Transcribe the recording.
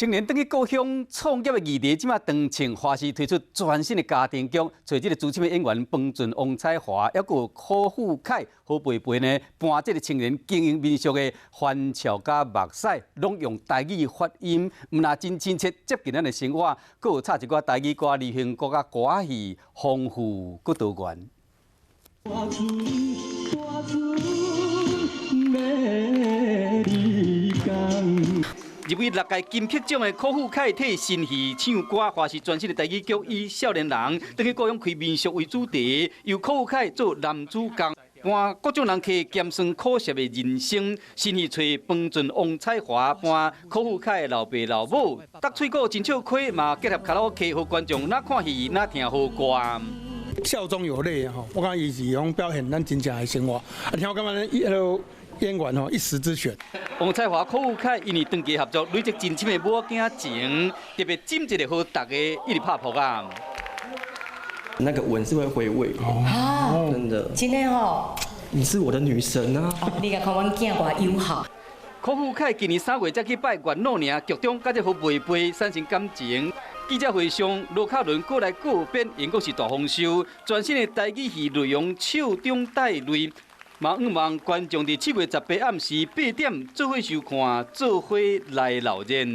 青年轉去故鄉創業的議題，這馬長青華視推出全新的家庭劇，揣這个資深的演員彭俊、王彩樺，抑閣有柯富凱、何貝貝呢，扮這个青年經營民宿的歡笑佮目屎，攏用台語發音，毋但真親切接近咱的生活，閣有插一寡台語歌、流行歌佮歌仔戲，豐富閣多元。大厝大厝欲離工。入圍六屆金曲獎的柯富凱替新戲唱歌，華視全新的台語劇以少年人轉去故鄉開民宿為主題，由柯富凱做男主角，扮各種人客鹹酸苦澀的人生。新戲揣彭俊、王彩樺扮柯富凱的老爸老母，搭喙鼓真笑虧嘛，結合卡拉 OK，予觀眾若看戲若聽好歌。笑中有淚吼，我感覺伊是講表現咱真正的生活。啊，聽我感覺伊彼个演員吼一時之選。王彩樺、柯富凱𪜶長期合作，累積真深的母仔情，特別斟一个予大家一直拍噗仔。那個吻是會回味哦，真的。真的吼。你是我的女神啊！你共看阮囝偌友好。柯富凱今年3月才去拜元老娘，劇中佮這何貝貝產生感情。記者會上，盧卡倫過來告變，英國是大豐收。全新的台語戲內容笑中帶淚，嘛向望觀眾佇7月18暗時8點做伙收看，做伙來鬧熱。